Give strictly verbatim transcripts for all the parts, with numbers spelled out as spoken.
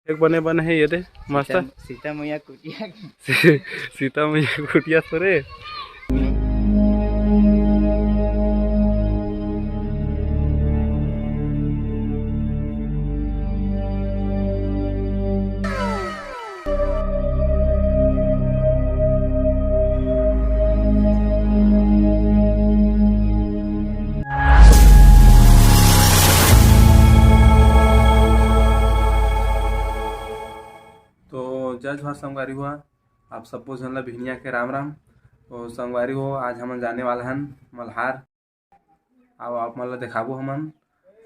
एक बने बने हे ये दे, मस्त। सीता, सीता मैया कुटिया। सीता मैया कुटिया सो रे। तो जय जोहार संगवारी हो, आप सब्बो झन ला बिहनिया के राम राम। तो संगवारी हो, आज हमन जाने वाला हन मल्हार। अब आप मन ला देखाबो हमन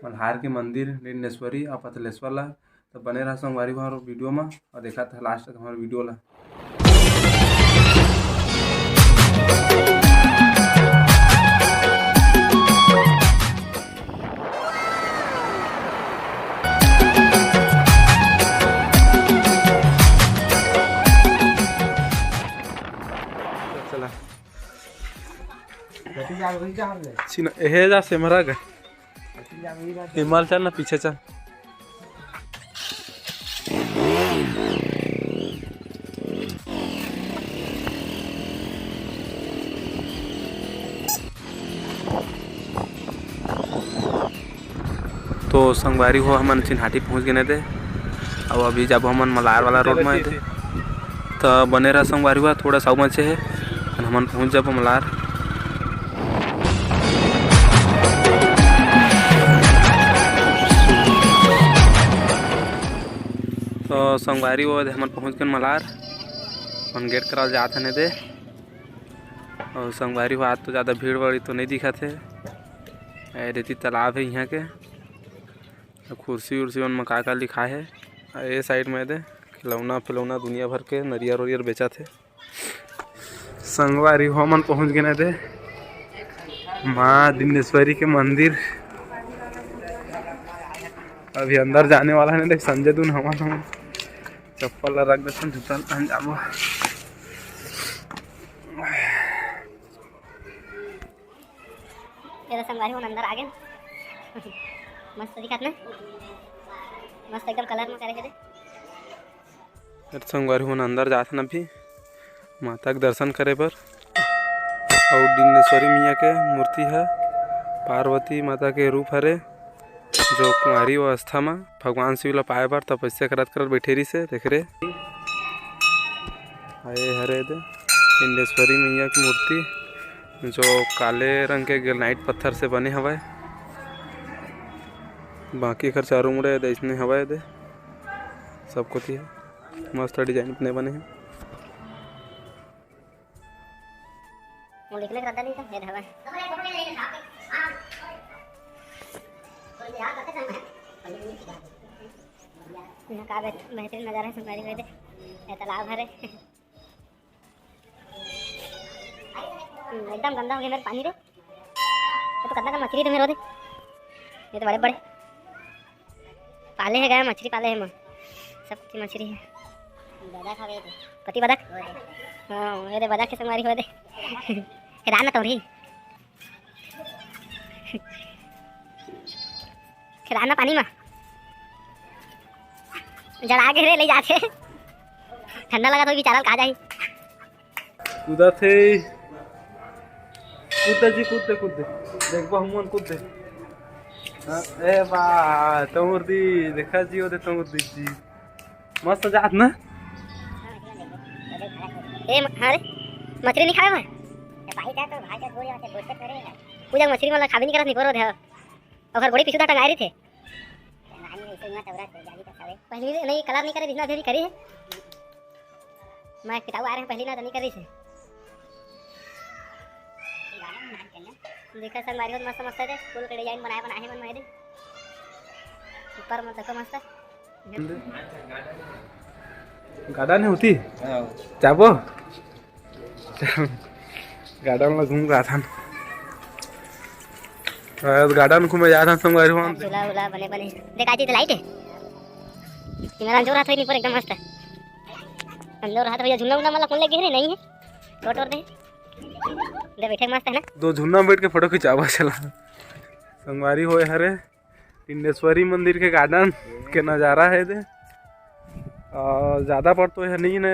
मल्हार के मंदिर, डिंडेश्वरी अउ पथलेश्वर ला। तो बने रहा संगवारी हो हमर वीडियो में अउ देखत रहा लास्ट तक हमर वीडियो ला। चला। गति जा, वही जा हमने। सीना, एहे जा सेमरा गा। गति जा, वही जा। हिमाल चल ना, पीछे चल। तो संगवारी हो, हमन चिन्हाटी पहुँच गेन दे। अब अभी जाबो हमन मलार वाला रोड में दे। तो बने रहा संगवारी हो, थोड़ा सा बचे हे, हमन पहुँच जाबो मलार। तो संगवारी हो, हमन पहुँच गेन मलार, अपन गेट करा जात हन दे। अउ संगवारी हो, आज तो ज़्यादा भीड़ भाड़ तो नहीं दिखत हे। ए, रेती तालाब हे इहाँ के। अउ कुर्सी उर्सी मन म का का लिखाय हे। अउ ए साइड में दे खिलौना फिलौना दुनिया भर के नरियर उरियर बेचत हे। संगवारी हो, हमन पहुँच गेन दे माँ डिंडेश्वरी के मंदिर। अभी अंदर जाने वाला हे ना, देख संजय दुन हमन, हमन चप्पल ला रख देथन, जूता ला पहन जाबो। ये तो संगवारी मन अंदर आ गेन। मस्त दिखत ना, मस्त एकदम कलर में करे हे दे। ये तो संगवारी मन अंदर जात हन अभी माता के दर्शन करे बर। अउ डिंडेश्वरी मैया के मूर्ति ह पार्वती माता के रूप हरे, जो कुंवारी अवस्था म भगवान शिव ला पाए बर तपस्या करत करत बैठे रहिस हे। देख रे, आए हरे दे डिंडेश्वरी मैया के मूर्ति, जो काले रंग के ग्रेनाइट पत्थर से बने हवय। बाकी एकर चारों मुड़े दे अइसने हवय दे, सब कोती हे मस्त डिजाइन बने बने हे। मोर लिखने के रद्दा नहीं था, ये धावा। यहाँ का बेहत-, बेहतरीन नज़ारा है संगवारी हो दे। ये तालाब हरे। हम्म, एकदम गंदा हो गया मेरा पानी रे। ये तो कितना का मछली तो मेरा दे। ये तो बड़े बड़े। पाले हे गा मछरी, पाले हे माँ, सब कुछ मछरी हे। बदक हवे दे। पति बदक? हाँ, ये दे बदक के संगवारी हो दे। राना तोरी। खेलाना पानी मा। जड़ा के रे ले जाथे। ठंडा लगा तो बेचारा का जाही। कूदत हे। कूद दे जी, कूद दे, कूद दे। देख बा, हमन कूद दे। हाँ, ए बा, तमुर दी, देखा जी, ओ दे तमुर दी जी। मस्त जात ना? ए, म-, हाँ रे, मछली नहीं खावे भाई? पूजा मछली वाला खाबे नहीं करत, नहीं करो थे। ओकर गोड़ी पीछू दा टंगाए रहिथे। पहली नहीं, कलर नहीं करे, बिना अभी करी है। मैं किताब आ रहे हैं, पहली ना तो नहीं करी से। देखा संगवारी हो, मस्त मस्त है, फूल के डिजाइन बनाए बनाए मन में दे। ऊपर में देखो मस्त। गार्डन होती? हाँ। जाबो? गार्डन ला घूम रहा था। गार्डन घूमे जा रहा संगवारी हो। झूला उला बने बने। देख आज तो लाइट है। मेरा अंजोर हाथ नहीं पर एकदम मस्त है। अंजोर हाथ भैया झूला उला मला कौन लगे रे नहीं है। छोट और दे। दे बैठे मस्त है ना। दो झूला में बैठ के फोटो खिंचावा चला। संगवारी होए हरे। डिंडेश्वरी मंदिर के गार्डन के नजारा है दे। अ, ज्यादा पर तो यह नहीं न,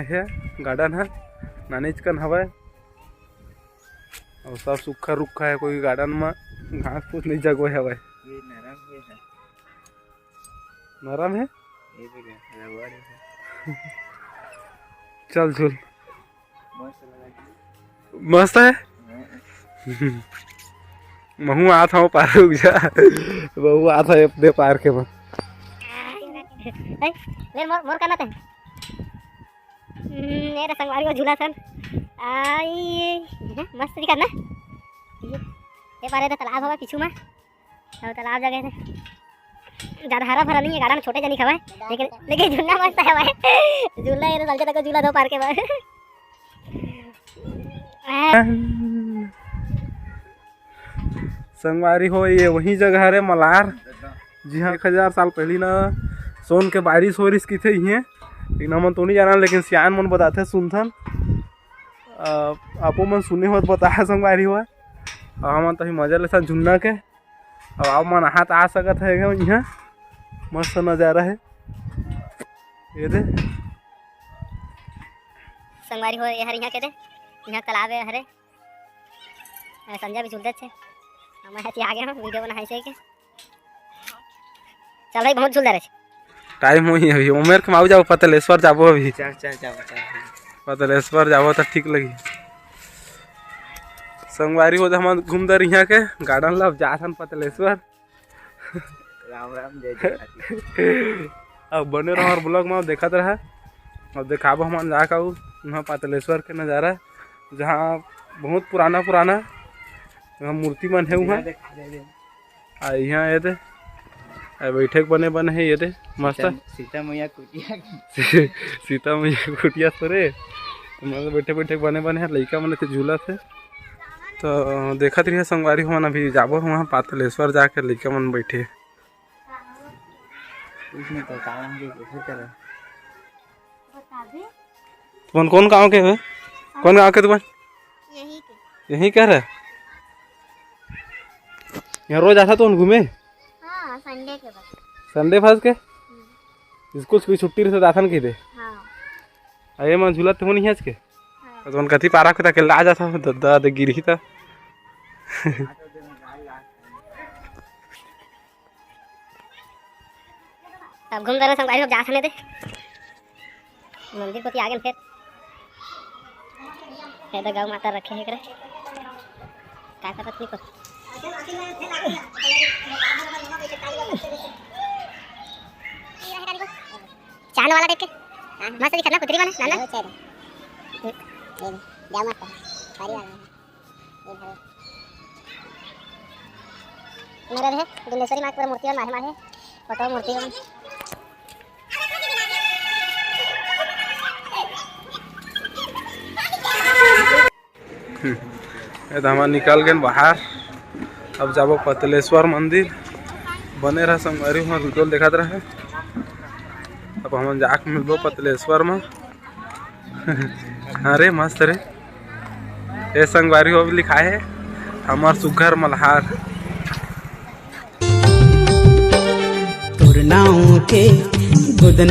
हे garden ह, नानेच कन हवय। अउ सब सुक्खा रुक्खा हे, कोई garden म घास फूस नहीं जगोय हवय। ये नरम हे। नरम हे? ये देख, रबड़ हे। चल झूल। मस्त लगा जी। मस्त हे? हाँ। महू आत हव पार, रुक जा। महू आत हव अपने पार के म। ए, ले मोर, मोर करना ते। हम्म, ये रे संगवारी हो झूला सन। आई, हैं, मस्त दिखत ना? ये, ये पारे तो तालाब हवा पीछू मा। अउ तालाब जगह से ज्यादा हरा भरा नहीं हे, garden छोटे जनी हवय, लेकिन, लेकिन झूलना मस्त हवय। झूलना ये तो चलते तक झूला दो पार के बाद। संगवारी हो, ये वही जगह हरे मलार, जिहाँ एक हजार साल पहली ना सोन के बारिश हो रिस किथे इहें। लेकिन हमन तो नहीं जाना, लेकिन सियान मन बताथे, सुनथन। अ, आपो मन सुने हो तो बताहा संगवारी हो। अउ हमन तो ही मजा लेथन झुन्ना के। अब आप मन हाथ आ सकत हे गा, इहाँ मस्त नजारा हे। ये दे संगवारी हो, ये हर इहाँ के दे, इहाँ तालाब हे हरे। अरे संजय भी झूलते छे, हम यहाँ से आगे हम video बनाए से के। चल भाई, बहुत झूल रहे। Time होही अभी, उमेर के माऊ जाबो पतलेश्वर जाबो अभी। चल, चल, जाबो, चल। पतलेश्वर जाबो त ठीक लगी। संगवारी हो, हमन घूमदर इहाँ के garden ला, अब जाथन पतलेश्वर। राम राम, जय जगन्नाथ। अब बने रहो और vlog में, देखत रहा। अब देखाबो हमन जाके आऊ उहाँ पतलेश्वर के नजारा, जहाँ बहुत पुराना पुराना वहाँ मूर्ति मन हे उहाँ। दिखा दे, दे। आ इहाँ ये दे, आ बैठे के बने बने हे ये दे, मस्त। सीता, सीता मैया कुटिया। सीता मैया कुटिया सो रे, मतलब बैठे बैठे के बने बने हे, लइका मन ते झूलत हे। तो देखत रहिए संगवारी हो मन, अभी जाबो वहाँ पातलेश्वर जाके लइका मन बैठे। इसमें तो काम के कैसे करे? तुमन कौन गाँव के हो? कौन गाँव के तुमन? यहीं के। यहीं के रहे? यहाँ रोज आता तुमन घूमे? हाँ, Sunday के बाद। Sunday फंस के? हम्म। स्कूल की छुट्टी रहिथे त आथन कहिथे? हाँ। अरे मन झूलत हो नहीं आज के? हाँ। तुमन कति पारा के ताके ला जाता, ददा दे गिरही त। अब घूम दरा संगवारी हो, जात हने दे मंदिर कोती आगे फिर। हे तो गौ माता रखे हे करे। काय पता नहीं को। चांद वाला देख के मस्त दिखत ना, कुतरी वाला नाना। बहुत अच्छा है। हम्म। ये दे, जा मत कर। सारी वाला है। ये धरो। मेरा भी है, बिंदेश्वरी माँ के पूरा मूर्ति और माहे माहे, फोटो मूर्ति और। हम्म, ये तो हमन निकल गए बाहर। अब जाबो पतलेश्वर मंदिर। बने रहा संगवारी, वहाँ video देखत रहे। अब हमन जाके मिलबो पतलेश्वर में। अरे मस्त रे। ए संगवारी हो भी लिखाए हे, हमर सुघर मल्हार। तोर नाव के गोदना